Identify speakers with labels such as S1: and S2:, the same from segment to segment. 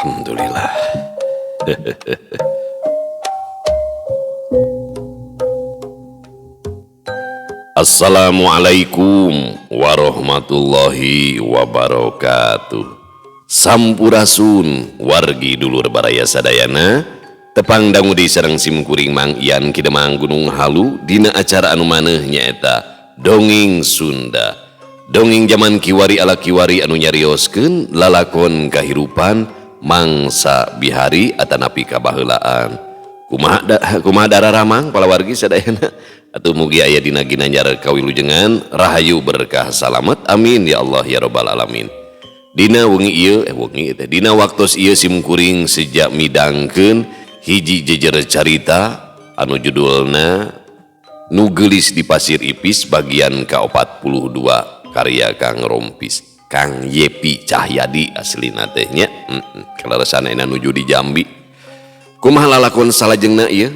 S1: Alhamdulillah. Assalamualaikum warahmatullahi wabarakatuh. Sampurasun wargi dulur baraya sadayana, tepang dangu di sareng simkuring Mang Ian Ki Demang Gunung Halu dina acara anu maneuh nyaeta Dongeng Sunda. Dongeng jaman kiwari ala kiwari anu nyarioskeun lalakon kahirupan mangsa bihari atanapi kabaheulaan. Kumaha dararamang palawargi sadayana? Atuh mugi aya dina ginanjar kawilujengan, rahayu berkah salamet, amin ya Allah ya robbal alamin. Dina wengi ieu wengi teh dina waktos ieu simkuring sejak midangkeun hiji jejer carita anu judulna Nu Geulis di Pasir Ipis bagian ka-42 karya Kang Rompis, Kang Yepi Cahyadi aslina teh nya. Kaleresan ayeuna nuju di Jambi. Kumaha lalakon salajengna ieu?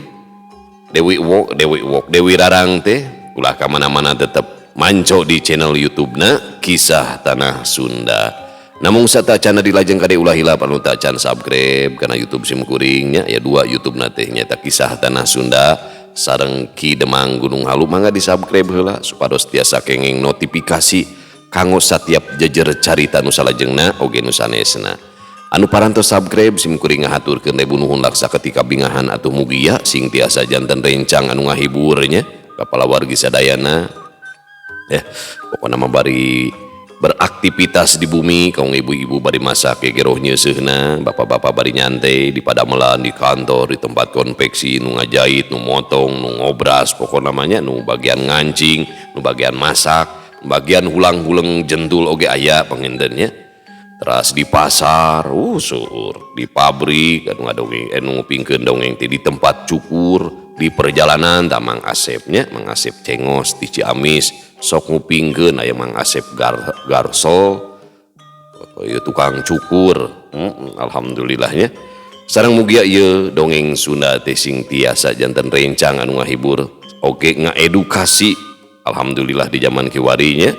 S1: Dewi Wok, Dewi Wok, Dewi Rarang teh ulah ka mana-mana tetep manco di channel YouTube-na Kisah Tanah Sunda. Namung satacana dilajeng kade ulah hilap anu tacan subscribe kana YouTube simkuring nya, ya dua YouTube na teh nyaeta Kisah Tanah Sunda sareng Ki Demang Gunung Halu, mangga di subscribe heula supados tiasa kenging notifikasi kanggo satiap jejer carita nu salajengna oge nu sanesna. Anu parantos subscribe simkuring ngahaturkeun ribu nuhun laksa ketika bingahan atuh mugia sing tiasa janten rencang anu ngahibur nya ka palawargi sadayana. Pokona mah bari beraktivitas di bumi, kaum ibu-ibu bari masak geroh nyeuseuhna, bapak-bapak bari nyantai di padamelan, di kantor, di tempat konveksi, nu ngajahit, nu motong, nu ngobras, pokona mah nya nu bagian ngancing, nu bagian masak, bagian hulang-huleng jentul oge aya panginten nya. Teras di pasar, seueur, di pabrik anu ngadongeng, nu ngupingkeun dongeng teh di tempat cukur, di perjalanan tah Mang Asep nya, Mang Asep Cengos di Ciamis sok ngupingkeun, aya Mang Asep Garsol, ieu tukang cukur. Alhamdulillahnya. Sareng mugia ieu dongeng Sunda teh sing tiasa janten rencang anu ngahibur oge ngaedukasi. Alhamdulillah di zaman kiwari nya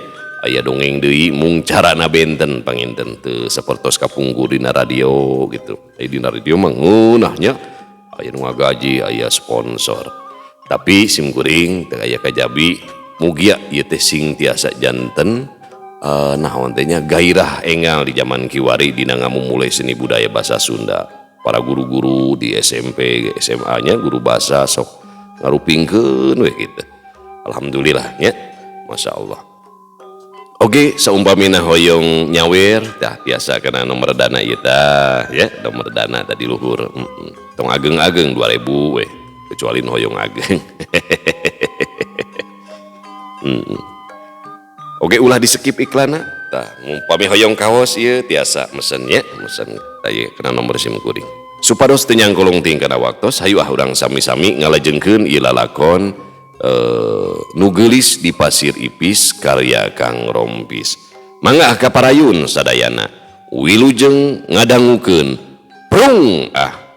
S1: aya dongeng deui mung carana benten panginten teu sapertos kapungkur dina radio gitu. Aya dina radio mah ngeunah nya, aya nu ngagaji, aya sponsor. Tapi simkuring teu aya kajabi mugia ieu teh sing tiasa janten naon teh nya gairah engal di zaman kiwari dina ngamumule seni budaya bahasa Sunda. Para guru-guru di SMP, SMA nya guru bahasa sok ngarupingkeun we gitu. Alhamdulillah nya, Masya Allah. Oke, saumpamina hoyong nyawer tah tiasa kana nomor dana ieu tah ya, nomor dana tadi luhur. Tong ageng-ageng 2000 we, kecuali nu hoyong ageng. Oke, ulah di skip iklanna. Tah, umpami hoyong kaos ieu tiasa mesen nya, mesen tah ieu kana nomor sim kuring. Supados teu nyangkolong ting kana waktos, hayu ah urang sami-sami ngalajengkeun ieu lalakon Nu Geulis di Pasir Ipis karya Kang Rompis. Mangga kaparayun sadayana, wilujeng ngadangukeun prung ah.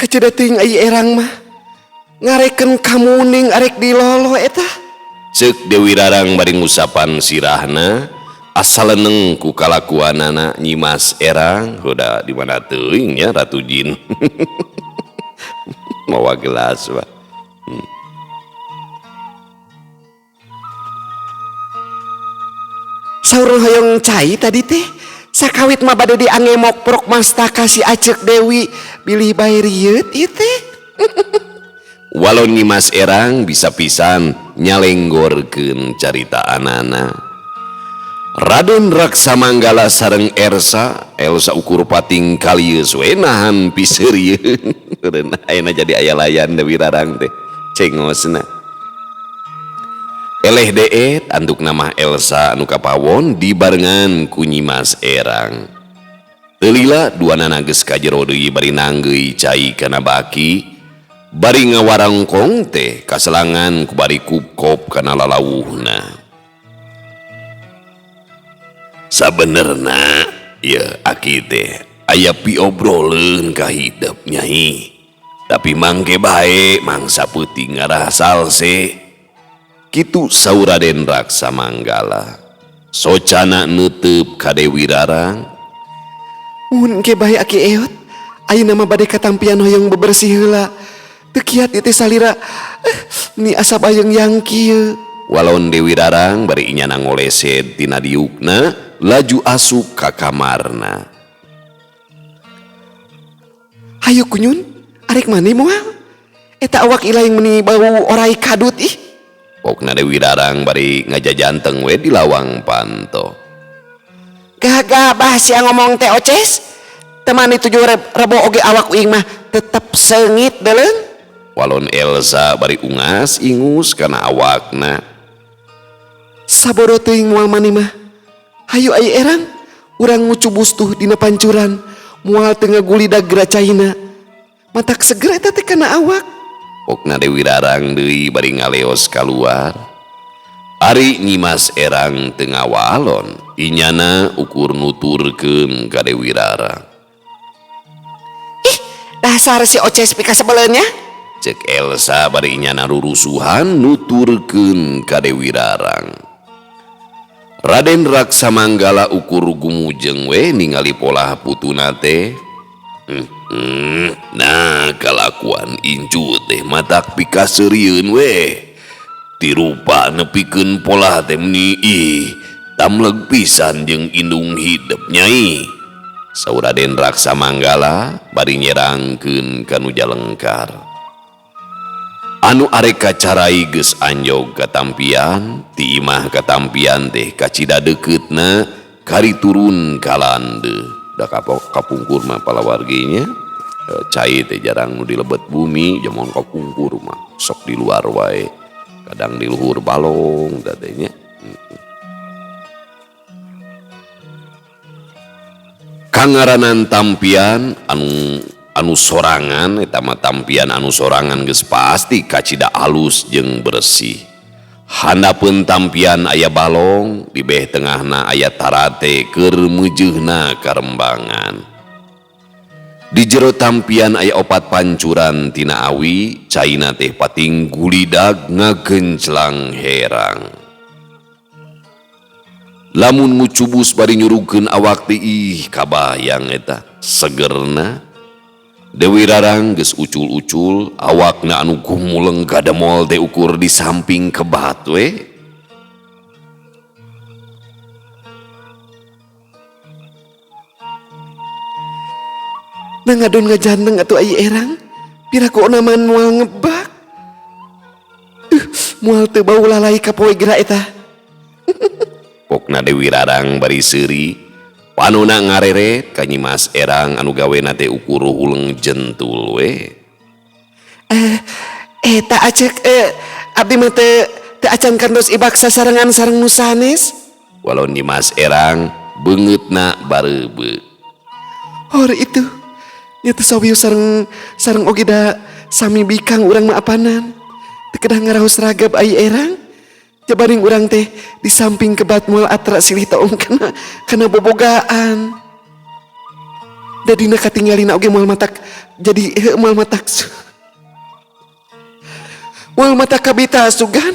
S1: Kacida teuing ai erang mah ngareken kamuning arek dilolo eta. Ceuk Dewi Rarang bari ngusapan sirahna asal leneng ku kalakuanana Nyimas Erang. Hoda di mana teuing nya Ratu Jin. Mawa gelas mah. Saur hoyong cai tadi teh sakawit mah bade diange moprok mastaka si Acek Dewi bilih bae rieut ieu teh. Walon Nyimas Erang bisa pisan nyalenggorkeun caritaanana. Raden Raksamanggala sareng Elsa, Elsa ukur pating kalieus we nahan piseurieun. Ayeuna jadi aya layan Dewi Rarang teh cengosna. Eleh deet antuk nama Elsa anu kapawon dibarengan ku Nyimas Erang. Teu lila duanana geus ka jero deui bari nanggeui cai kana baki. Bari ngawarangkong teh kaselangan ku bari kupkop kana lalawuhna. Sabenerna ieu aki teh aya piobroleun ka hidep nyai. Tapi mangke bae mangsa peuting ngarah salse. Kitu saur Raden Raksamanggala. Socana neuteup ka Dewi Rarang.
S2: Mun ke bae aki eot, ayeuna mah bade katampian hoyong bebersih heula. Teu kiat ieu teh salira, ni asa bayeng yang kieu.
S1: Walon Dewi Rarang bari inyana ngolesed tina diukna laju asup ka kamarna.
S2: Hayu kunyun, arek mandi moal? Eta awak ilaing meni bau orai kadut ih.
S1: Pokna Dewi Rarang bari ngajajanteng we di lawang panto.
S2: Gagabah sia ngomong teh oces. Temani 7 rebo oge awak uing mah tetep seungit deuleung.
S1: Walon Elsa bari ungas ingus kana awakna.
S2: Sabodo teuing moal mani mah. Hayu ai erang, urang ngucubus tuh dina pancuran, moal teu ngagulidag geura caina. Matak seger eta teh kana awak.
S1: Pokna Dewi Rarang deui bari ngaleos kaluar. Ari Nyimas Erang teu ngawalon, inyana ukur nuturkeun ka Dewi Rarang.
S2: Ih, dasar si Oces pikasebeleun nya.
S1: Cek Elsa bari inyana rurusuhan nuturkeun ka Dewi Rarang. Raden Raksamanggala ukur gumujeng we ningali polah putuna teh. Nah kalakuan incu teh matak pikaseurieun we. Tirupa nepikeun polah teh meni ih tamleg pisan jeung indung hidep nyai. Saur Raden Raksamanggala bari nyerangkeun ka nu jalengkar. Anu arek kacarai geus anjog katampian, ti imah katampian teh kacida dekeutna kari turun ka landeuh. Da kapungkur mah palawarginya, cai teh jarang nu dilebet bumi, jaman kapungkur mah sok di luar wae. Kadang di luhur balong da teh nya. Kangaranan tampian anu sorangan eta mah tampian anu sorangan geus pasti kacida alus jeung bersih. Handapeun tampian aya balong, di beh tengahna aya tarate keur meujeuhna karembangan. Di jero tampian aya opat pancuran tina awi, caina teh pating gulidag ngagenclang herang. Lamun ngucubus bari nyurugkeun awak teh ih kabayang eta segerna. Dewi Rarang geus ucul-ucul, awakna anu gumuleng gademol teh ukur di samping kebat we.
S2: Nah ngadon ngajanteng atuh ai erang, piraku onaman moal ngebak. Moal teu bau lalai ka poe geura eta.
S1: Pokna Dewi Rarang bari seuri, panona ngareret ka Nyimas Erang anu gawena teh ukur huleng jentul we.
S2: Eta acek abdi mah teu acan kantos ibak sasarengan sareng nu sanes.
S1: Walon Nyimas Erang beungeutna bareubeuh.
S2: Hor itu nya teu sawieu sareng oge da sami bikang urang mah apanan. Teu kedah ngaraos ragab ai erang. Jabaring urang teh di samping kebat moal atra silih taung kana bobogaan. Da dina katinggalina oge moal matak jadi heuh moal matak moal matak kabita sugan.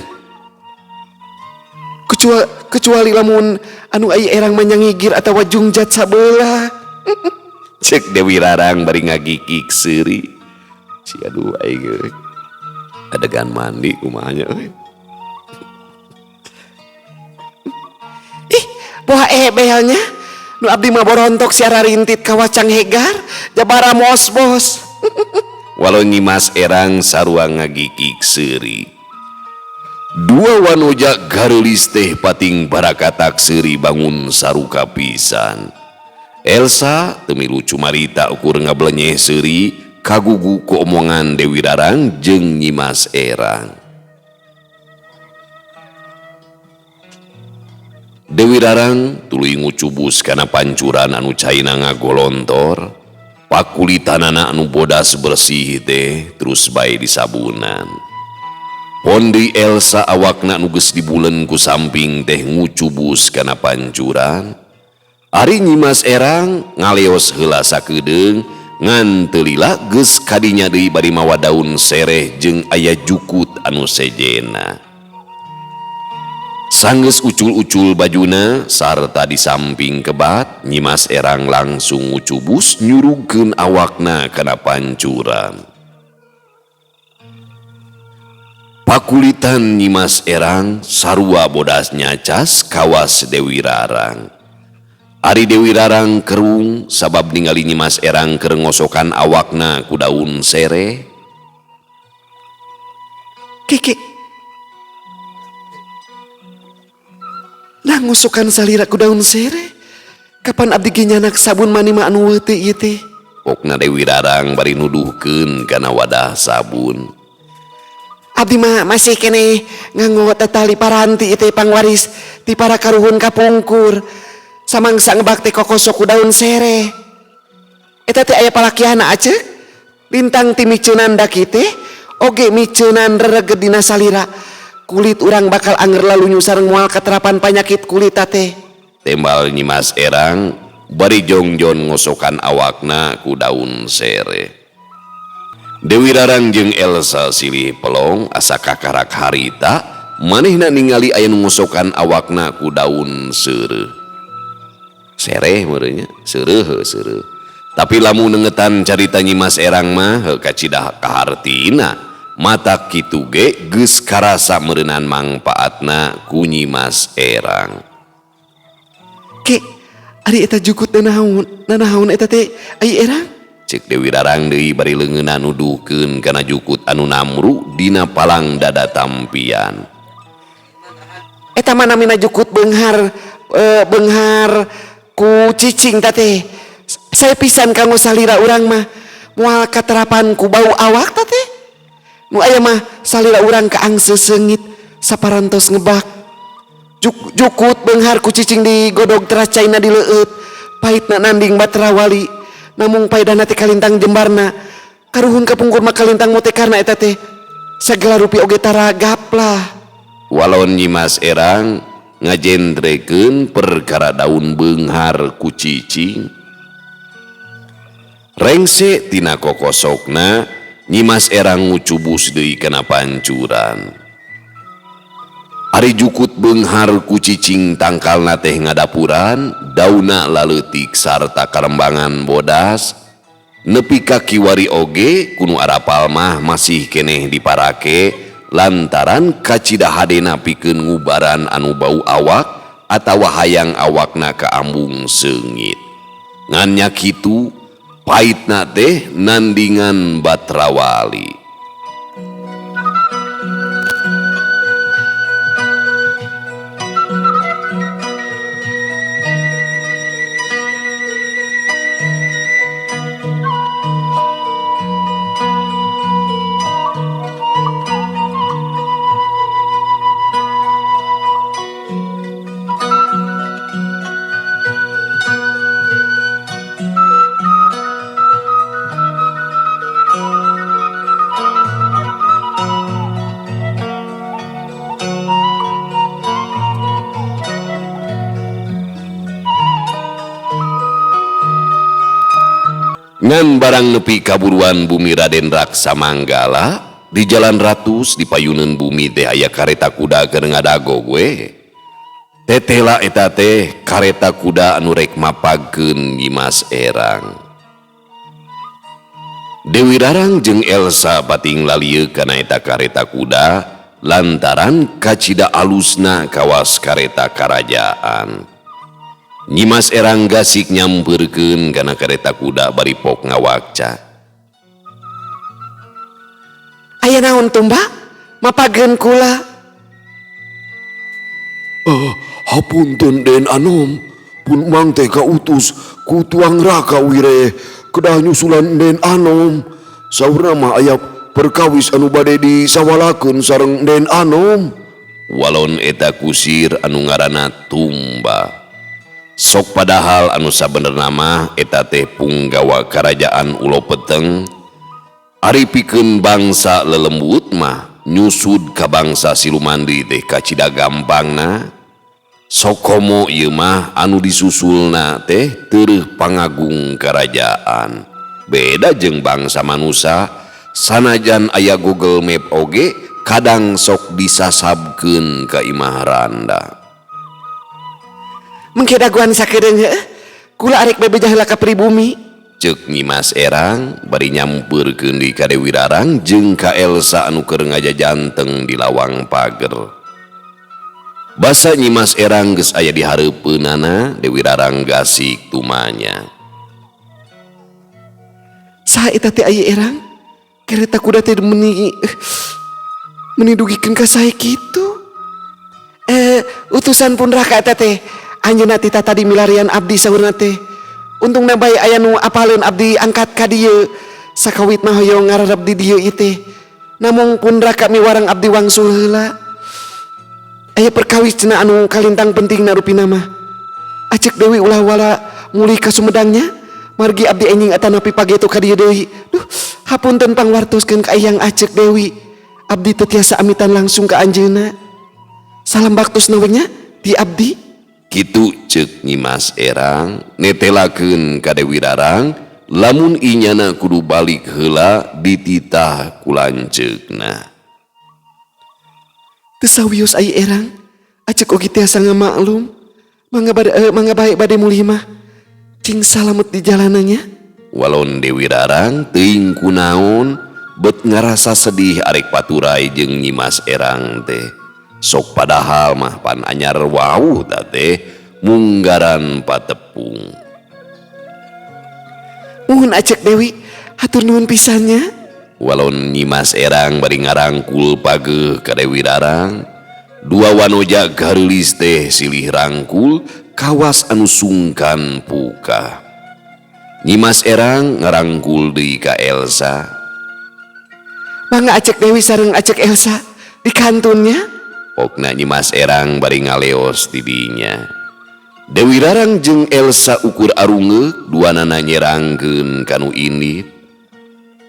S2: Kecuali lamun anu ai erang mah nyangigir atawa jungjat sabelah.
S1: Cek Dewi Rarang bari ngagikik seuri. Si aduh aing euy. Adegan mandi kumaha nya euy.
S2: Ih, poha behelnya. Nu abdi mah borontok siara rintit ka wacang hegar, jabara mos-bos.
S1: Walau Nyimas Erang sarua ngagikik seuri. Dua wanoja gareulis teh pating barakatak seuri bangun saruka pisan. Elsa teu milu cumarita ukur ngablenyeh seuri kagugu ku omongan Dewi Rarang jeung Nyimas Erang. Dewi Rarang tuluy ngucubus kana pancuran anu caina ngagolontor, pakulitanana anu bodas bersih teh terus bae disabunan. Pondi Elsa awakna nu geus dibulen ku samping teh ngucubus kana pancuran. Ari Nyimas Erang ngaleos heula sakedeung ngan teu lila geus kadinya deui bari mawa daun sereh jeung aya jukut anu sejena. Sanggeus ucul-ucul bajuna sarta di samping kebat, Nyimas Erang langsung ngucubus nyurugkeun awakna kana pancuran. Pakulitan Nyimas Erang sarua bodas nyacas kawas Dewi Rarang. Ari Dewi Rarang kerung sabab ningali Nyimas Erang keur ngosokan awakna ku daun sereh.
S2: Kiki. Nah ngosokan salira ku daun sereh. Kapan abdi ge nyanak sabun mani mah anu weuh teh ieu teh?
S1: Pokna Dewi Rarang bari nuduhkeun kana wadah sabun.
S2: Abdi mah masih keneh nganggo tatali paranti ieu teh pangwaris ti para karuhun kapungkur. Samangsa ngebak teh kokosok ku daun sereh. Eta teh aya palakiahna aceuk. Lintang ti miceunan daki teh oge miceunan rereged dina salira. Kulit urang bakal anger lalunyu sareng moal katerapan panyakit kulit teh.
S1: Tembal Nyimas Erang bari jongjon ngosokan awakna ku daun sereh. Dewi Rarang jeung Elsa silih pelong asa kakarak harita manehna ningali aya nu ngosokan awakna ku daun seureuh. Sereh meureun nya, seureuh heuh seureuh. Tapi lamun nengetan carita Nyimas Erang mah heuh kacidah kahartina. Mata kitu ge geus karasa meureunan mangpaatna ku Nyimas Erang.
S2: Ke, ari eta jukut nanaon, nanaon eta teh ai Erang?
S1: Cek Dewi Rarang deui bari leungeunna nuduhkeun kana jukut anu namru dina palang dada tampian.
S2: Eta mah namina jukut beunghar ku cicing ta teh. Saya pisan kanggo salira urang mah moal katerapan ku bau awak ta teh. Nu aya mah salira urang kaangse seungit saparantos ngebak. Jukut beunghar ku cicing digodog teras caina dileueut. Pahitna nanding batra wali. Namung paedahna teh kalintang jembarna. Karuhun kapungkur mah kalintang motekarna eta teh. Sagala rupi oge tara gaplah.
S1: Walon Nyimas Erang ngajentrekeun perkara daun beunghar ku cicing. Rengse tina kokosokna Nyimas Erang ngucubus deui kana pancuran. Ari jukut beunghar ku cicing tangkalna teh ngadapuran, dauna laleutik sarta karembangan bodas. Nepi ka kiwari oge kunu arapal mah masih keneh diparake lantaran kacida hadena pikeun ngubaran anu bau awak atawa hayang awakna kaambung seungit. Ngan nya kitu paitna teh nandingan batrawali. Ngan barang nepi kaburuan bumi Raden Raksa Manggala di Jalan Ratus di payuneun bumi teh aya kareta kuda keur ngadagog we. Tetela eta teh kareta kuda anu rek mapagkeun Nyimas Erang. Dewi Rarang jeung Elsa pating lalieuk kana eta kareta kuda lantaran kacida alusna kawas kareta karajaan. Nyimas Erang gasik nyampeurkeun kana kareta kuda bari pok ngawakca.
S2: Aya naon Tumba? Mapageun kula.
S3: Hapunten Den Anom, pun mang teh kautus ku tuang raka wire kedah nyusulan Den Anom. Saurna mah aya perkawis anu bade disawalakeun sareng Den Anom.
S1: Walon eta kusir anu ngaranna Tumba. Sok padahal anu sabenerna mah eta teh punggawa karajaan Ulo Peteng. Ari pikeun bangsa lelembut mah nyusud ka bangsa siluman deui teh kacida gampangna. Sok komo ieu mah anu disusulna teh tereuh pangagung karajaan. Beda jeung bangsa manusa, sanajan aya Google Map oge kadang sok disasabkeun ka imah randa.
S2: Mengke daguan sakedeung heuh. Kula arek bebeja heula ka pribumi.
S1: Ceuk Nyimas Erang bari nyampeurkeun deui ka Dewi Rarang jeung ka Elsa anu keur ngajajanteng di lawang pager. Basa Nyimas Erang geus aya di hareupeunana, Dewi Rarang gasik tumanya.
S2: Saha eta teh aya Erang? Kereta kuda teh meni dugikeun ka sae kitu. Utusan pun raka eta teh. Anjeunna teh tadi milarian abdi saurna teh. Untungna bae aya nu apaleun abdi angkat ka dieu. Sakawit mah hoyong ngararep di dieu ieu teh. Namung pun raka miwarang abdi wangsul heula. Aya perkawis cenah anu kalintang pentingna rupina mah. Acek Dewi ulah wala mulih ka Sumedangnya. Margi abdi enjing atanapi pageto ka dieu deui. Duh, hapunten pangwartoskeun ka Eyang Acek Dewi. Abdi teu tiasa amitan langsung ka anjeunna. Salam baktosna we nya ti abdi.
S1: Kitu ceuk Nyimas Erang netelakeun ka Dewi Rarang lamun inyana kudu balik heula dititah ku lanceukna.
S2: Teu sawios ai Erang, Acek oge tiasa ngamaklum. Mangga mangga bae bade mulih mah. Cing salamet di jalanannya.
S1: Walon Dewi Rarang teuing kunaon bet ngarasa sedih arek paturai jeung Nyimas Erang teh. Sok padahal mah pan anyar wauh ta teh munggaran patepung.
S2: Muhun Acek Dewi, hatur nuhun pisannya.
S1: Walon Nyimas Erang bari ngarangkul pageuh ka Dewi Rarang. Dua wanoja gareulis teh silih rangkul kawas anu sungkan pukah. Nyimas Erang ngarangkul deui ka Elsa.
S2: Mangga Acek Dewi sareng Acek Elsa di kantunnya.
S1: Pokna Nyimas Erang bari ngaleos ti dinya. Dewi Rarang jeung Elsa ukur arungeuk duanana nyerangkeun kanu indit.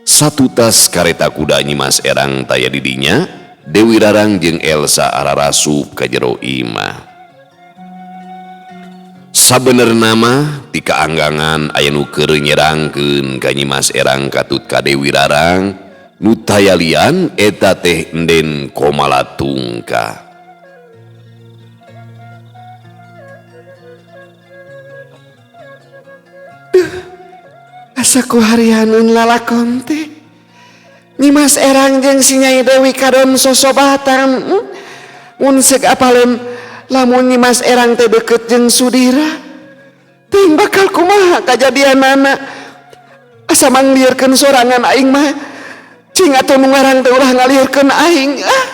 S1: Satutas kareta kuda Nyimas Erang taya di dinya, Dewi Rarang jeung Elsa ararasup ka jero imah. Sabenerna mah ti kaanggangan aya nu keur nyerangkeun ka Nyimas Erang katut ka Dewi Rarang, nu taya lian eta teh Enden Komalatungka.
S2: Duh, asa ku harianeun lalakon teh. Nyimas Erang jeung si Nyai Dewi kadon sosobatan. Mun seuk apaleun lamun Nyimas Erang teh deukeut jeung Sudira. Teuing bakal kumaha kajadianana. Asa mangliurkeun sorangan aing mah. Cing atuh nu ngarang teh ulah ngaliurkeun aing. Ah.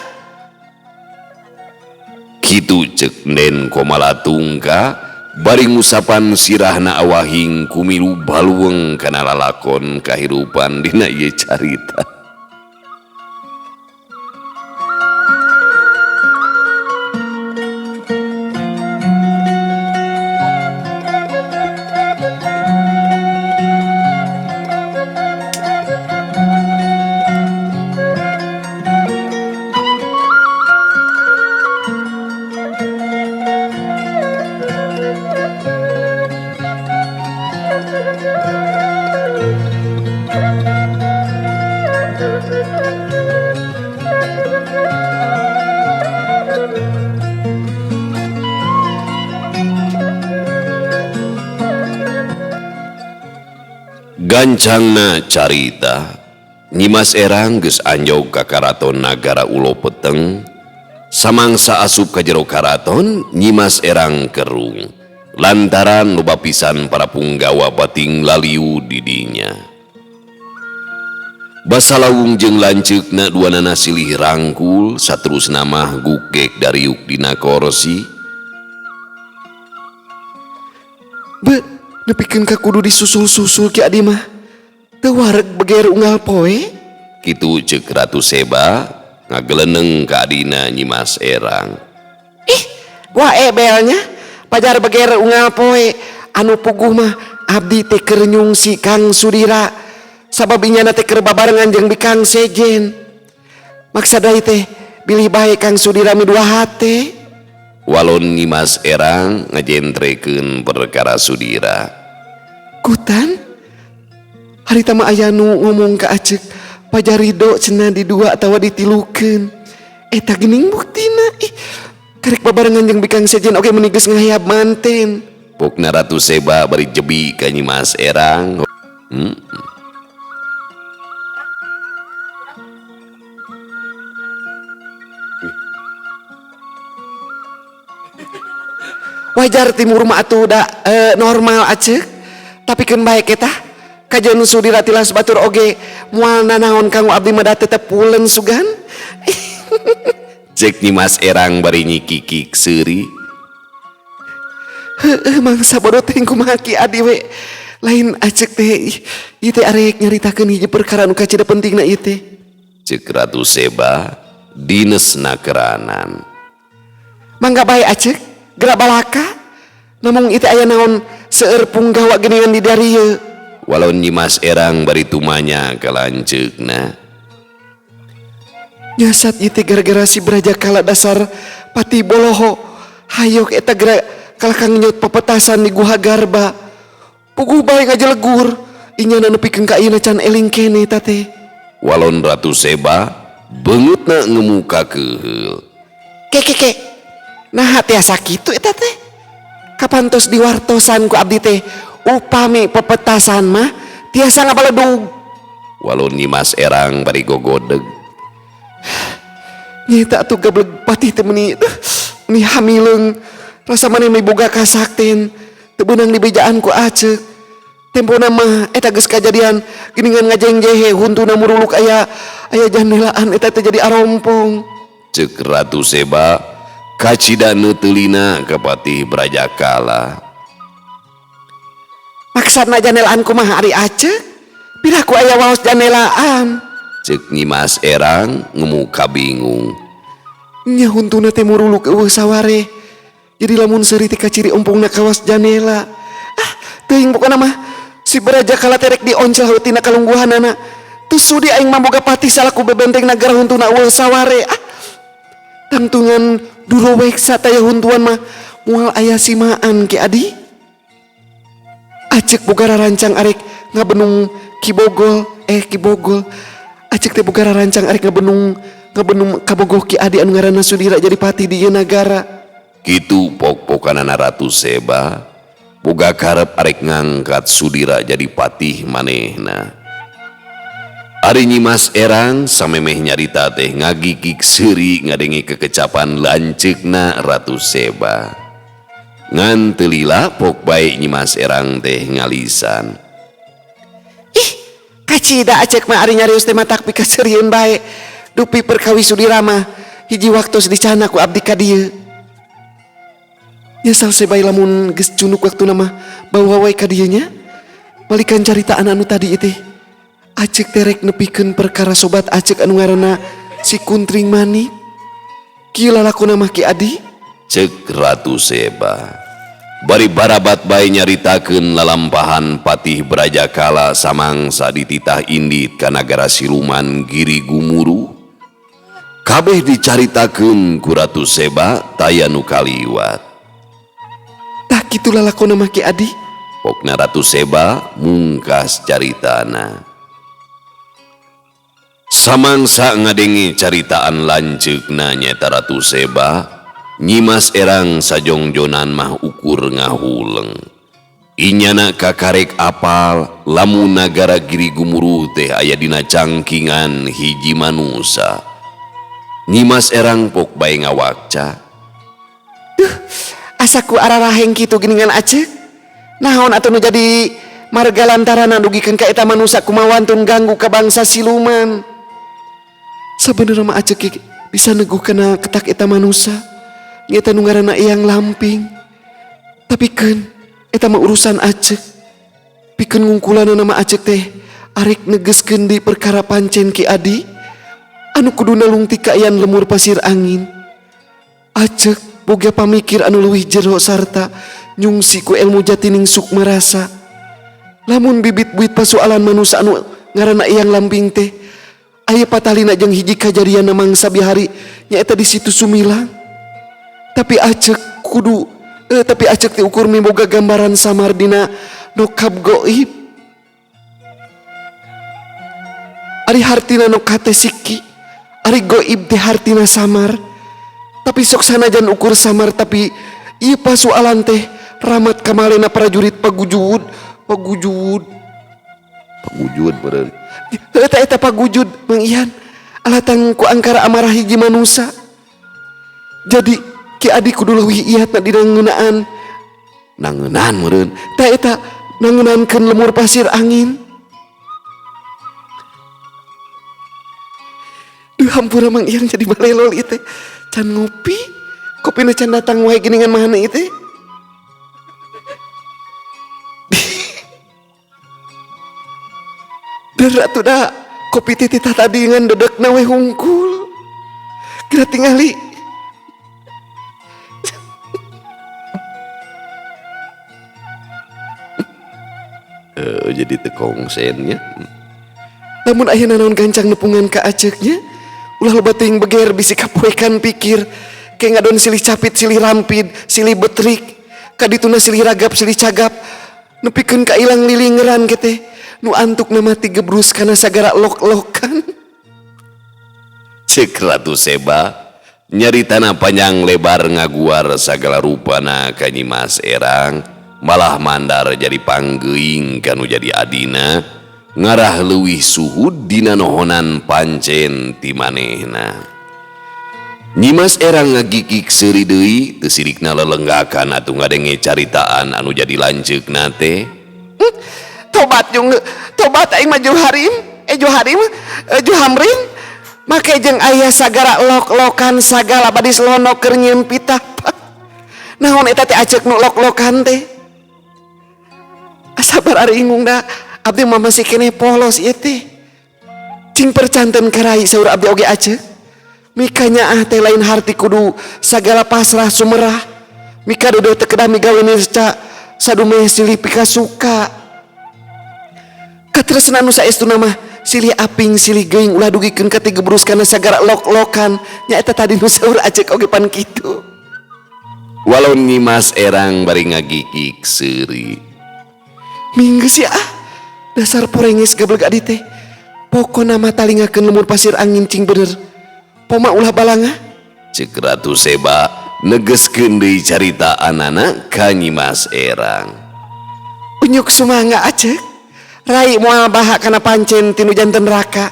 S1: Kitu ceuk Nden Komalatungka bari ngusapan sirahna awahing kumilu baluweung kana lalakon kahirupan dina ieu carita. Gancangna carita, Nyimas Erang geus anjog ka karaton nagara Ulo Peteng. Samangsa asup ka jero karaton, Nyimas Erang kerung lantaran loba pisan para punggawa bating laliu di dinya. Basalawung jeung lanceukna duanana silih rangkul saterusna mah gugek dariuk dina korsi.
S2: Be, nepikeun ka kudu disusul-susul Ki Adi mah. Teu wareg beger unggal poe.
S1: Kitu ceuk Ratu Seba ngageleneng ka adina Nyimas Erang.
S2: Ih, wah ebelnya pajar beger unggal poe anu puguh mah abdi teh keur nyungsi Kang Sudira. Sabab inyana teh keur babarengan jeung Bikang Sejen. Maksad deui teh bilih bae Kang Sudira midua hate.
S1: Walon Nyimas Erang ngajentrekeun perkara Sudira.
S2: Kutan harita mah aya nu ngomong ka Acek pajar ridho cenah di dua atawa ditilukeun. Eta geuning buktina. Ih, karek babarengan jeung Bikang Sejen oge meuni geus ngahayab manten.
S1: Pokna Ratu Seba bari jebi ka Nyimas Erang.
S2: Wajar timur mah atuh da normal Acek. Tapi keun bae eta kajeun Sudira tilas batur oge moal nanaon kanggo abdi mah da tetep pulen sugan.
S1: Cek Nyimas Erang bari nyikikik seuri.
S2: Heueuh mangsa bodoh teh kumaha Ki Adi we. Lain Acek teh ieu teh arek nyaritakeun hiji perkara nu kacida pentingna ieu teh.
S1: Cek Ratu Seba dinesna keranan.
S2: Mangga bae Acek gerak balaka. Namung ieu teh aya naon seueur punggawa geuningan di darieu.
S1: Walon Nyimas Erang bari tumanya ka lanceukna.
S2: Nyasat ieu teh gara-gara si Braja Kala dasar pati boloho. Hayok eta gerak kalah kang nyot pepetasan di Guha Garba. Puguh bae ngajelegur. Inyana nepikeun ka ayeuna can eling keneh eta teh.
S1: Walon Ratu Seba beungeutna ngemuka keuheul.
S2: Ke ke ke. Naha tiasa kitu eta teh? Kapan tos diwartosan ku abdi teh? Upami pepetasan mah tiasa ngabaledug.
S1: Walon Nyimas Erang bari gogodeg.
S2: Nyeta atuh gableg patih teh meuni meuni hamileung. Rasa maneh miboga kasakten. Teu beunang dibejaan ku Acek. Tempona mah eta geus kajadian geuningan ngajengjehe huntuna muruluk aya aya jandelaan eta teh jadi arompong.
S1: Ceuk Ratu Seba kacida neuteulina ka Patih Brajakala.
S2: Maksudna jandelaan kumaha ari Acek? Piraku aya waos jandelaan.
S1: Ceuk Nyimas Erang ngemuka bingung.
S2: Nya huntuna teh muruluk eueuh saware. Jadi lamun seuri teh kaciri ompongna kawas janela. Ah, teuing pokona mah si Brajakala teh rek dioncel tina kalungguhanana. Teu sudi aing mah boga patih salaku bebenteng nagara huntuna eueuh saware. Ah, tangtungan duroweksa taya huntuan mah moal aya simaan Ki Adi. Acek boga rarancang arek ngabenung Ki Bogol, Ki Bogol. Acek teh boga rarancang arek ngabenung kabogoh Ki Adi anu ngaranna Sudira jadi patih di ieu nagara.
S1: Kitu pok-pokanana Ratu Seba boga karep arek ngangkat Sudira jadi patih manehna. Ari Nyimas Erang samemeh nyarita teh ngagigig seuri ngadenge kekecapan lanceukna Ratu Seba. Ngan teu lila pok bae Nyimas Erang teh ngalisan.
S2: Ih, kacida Acek mah ari nyarios teh matak pikaseurieun bae. Dupi perkawi Sudira mah hiji waktos dicana ku abdi ka dieu. Nyesal sebae lamun geus cunuk waktuna mah bawa wae ka dieu nya. Balikan caritaan anu tadi teh. Acek terek nepikeun perkara sobat Acek anu ngaranna si Kuntring Manik. Kieu lalakona mah Ki Adi?
S1: Ceuk Ratu Seba. Bari barabat bae nyaritakeun lalampahan Patih Brajakala samangsa dititah indit ka nagara siluman Giri Gumuruh. Kabeh dicaritakeun ku Ratu Seba taya nu kaliwat.
S2: Tah kitu lalakona mah Ki Adi?
S1: Pokna Ratu Seba mungkas caritana. Samangsa ngadenge caritaan lanceukna nyaeta Ratu Seba, Nyimas Erang sajongjonan mah ukur ngahuleng. Inyana kakarek apal lamun nagara Giri Gumuruh teh aya dina cangkingan hiji manusa. Nyimas Erang pok bae ngawakca.
S2: Duh, asa ku araraheng kitu geuningan Acek. Naon atuh nu jadi Marga lantaran dugikeun ka eta manusa kumawantun ganggu ka bangsa siluman. Sabenerna mah Acek bisa neguh kana ketak eta manusa. Nyata nu ngaranna Eyang Lamping. Tapi keun eta mah urusan Acek. Pikeun ngungkulanna mah Acek teh arek negeskeun di perkara pancen Ki Adi anu kuduna lungtik kaayaan lemur pasir angin. Acek boga pamikir anu leuwih jero sarta nyungsi ku ilmu jatining sukma rasa. Lamun bibit buit pasualan manusa anu ngaranna Eyang Lamping teh aya patalina jeung hiji kajadian mangsa bihari nyaeta di situ Sumilang. Tapi Acek kudu tapi Acek teh ukur miboga gambaran samar dina nokab goib. Ari hartina nu kate siki, ari goib teh hartina samar. Tapi sok sanajan ukur samar tapi ieu pasualan teh ramat kamalena prajurit pagujud, pagujud.
S1: Pagujud meureun.
S2: Eta eta pagujud Mang Ian. Alatang ku angkara amarah hiji manusa. Jadi Ki Adi kudu leuwih iatna dina ngeunaan.
S1: Nangeunaan meureun.
S2: Ta eta nangeunankeun lemur pasir angin. Duh hampura Mang Ian jadi balelol ieu teh. Can ngopi, kopina can datang wae geuningan mahana ieu teh. Der atuh da kopi teh titah tadi ngan dedekna we hungkul. Geura tingali.
S1: Jadi teu kongsennya.
S2: Lamun aya nanaon gancang nepungan ka Aceknya, ulah loba teuing beger bisi kapoekan pikir. Ke ngadon silih capit, silih rampid, silih betrik. Kadituna silih ragap, silih cagap. Nepikeun ka ilang lilingeran ke teh. Nu antukna mati gebrus kana sagara lok-lokan.
S1: Ceuk Ratu Seba nyaritana panjang lebar ngaguar sagala rupana ka Nyimas Erang, malah mandar jadi panggeuing kanu jadi adina, ngarah leuwih suhud dina nohonan pancen ti manehna. Nyimas Erang ngagigik seuri deui, teu sirikna lelenggakan atuh ngadenge caritaan anu jadi lanceukna teh.
S2: Tobat jeung tobat aing mah Juharim, Juharim, Juhamrin. Make jeung aya sagara lok-lokan sagala badis lono keur nyieun pitah. Naon eta teh Acek nu lok-lokan teh? Sabar ari ingung da abdi mah masih keneh polos ieu teh. Cing percanten ka rai saur abdi oge Acek. Mikanya ah teh lain harti kudu sagala pasrah sumerah. Mika deudeuh teu kedah migawe nirca sadumeh silih pikasuka. Katresna nu saestuna mah silih aping silih geuing ulah dugikeun ka tigebrus kana sagara lok-lokan. Nya eta tadi nu saur Acek oge pan kitu.
S1: Walon Nyimas Erang bari ngagigik seuri.
S2: Minggu sih ah, dasar porengis geblek adi teh. Pokona mah talingakeun lemur pasir angin cing bener. Poma ulah balanga.
S1: Ceuk Ratu Seba negeskeun deui carita anana ka Nyimas Erang.
S2: Unyuk sumangga Acek. Rai moal baha kana pancen tinu janten raka.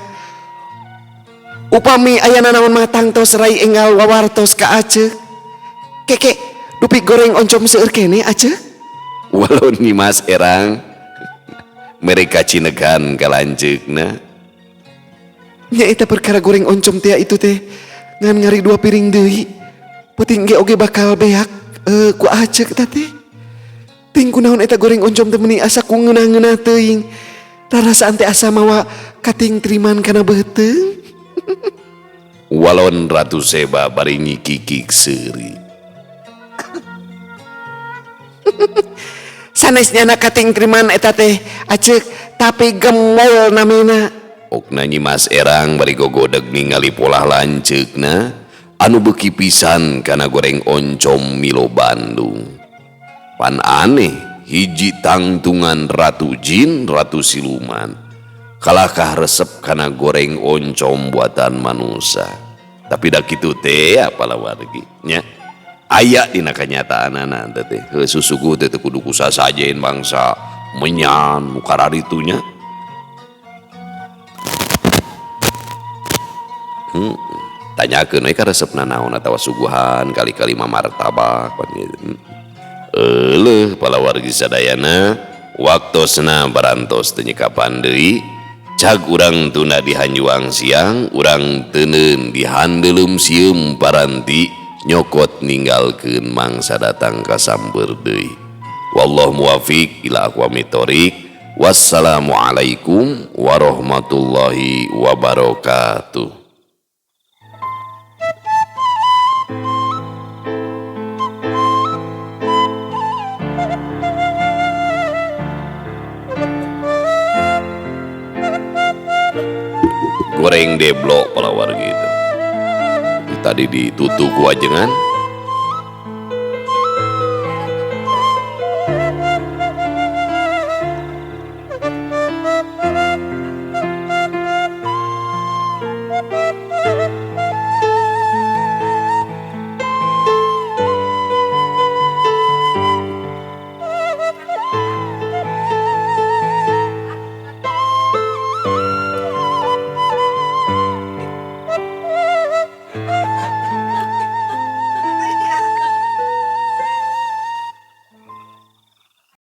S2: Upami aya nanaon mah tangtos rai enggal wawartos ka Acek. Keke dupi goreng oncom seueur kene Acek.
S1: Walau Nyimas Erang mereka cinegan ka lanceukna.
S2: Nya eta perkara goreng oncom teh itu teh ngan ngari 2 piring deui. Peuting ge oge bakal beak ku Acek eta teh. Ting kunaon eta goreng oncom teh meuni asa ku ngeunah-ngeunah teuing. Rarasaan teh asa mawa kating triman kana beuteung.
S1: Walon Ratu Seba bari nyikikik seuri.
S2: Sanes nyana kating triman eta teh Acek tapi gemol namina.
S1: Okna Nyimas Erang bari gogodeg ningali polah lanceukna anu beuki pisan kana goreng oncom Milo Bandung. Pan aneh hiji tangtungan Ratu Jin Ratu Siluman kalakah resep kana goreng oncom buatan manusa. Tapi da kitu teh apalah wargi nya aya dina kanyataanana teh teh heuh susuguh teh teu kudu kusasajen bangsa menyan nu kararitunya. Tanyakeun we ka resepna naon atawa suguhan kali-kali mah martabak pan gitu. Euleuh palawargi sadayana Waktosna barantos teu nyekapan deui, cag urang tunda di hanjuang siang, urang teuneun di handeuleum sieum paranti nyokot ninggalkeun mangsa datang ka samber deui. Wallahu muwafiq ila aqwamit thoriq. Wassalamualaikum warahmatullahi wabarakatuh. Goreng deblok palawar gitu. Tadi ditutup ku ajengan.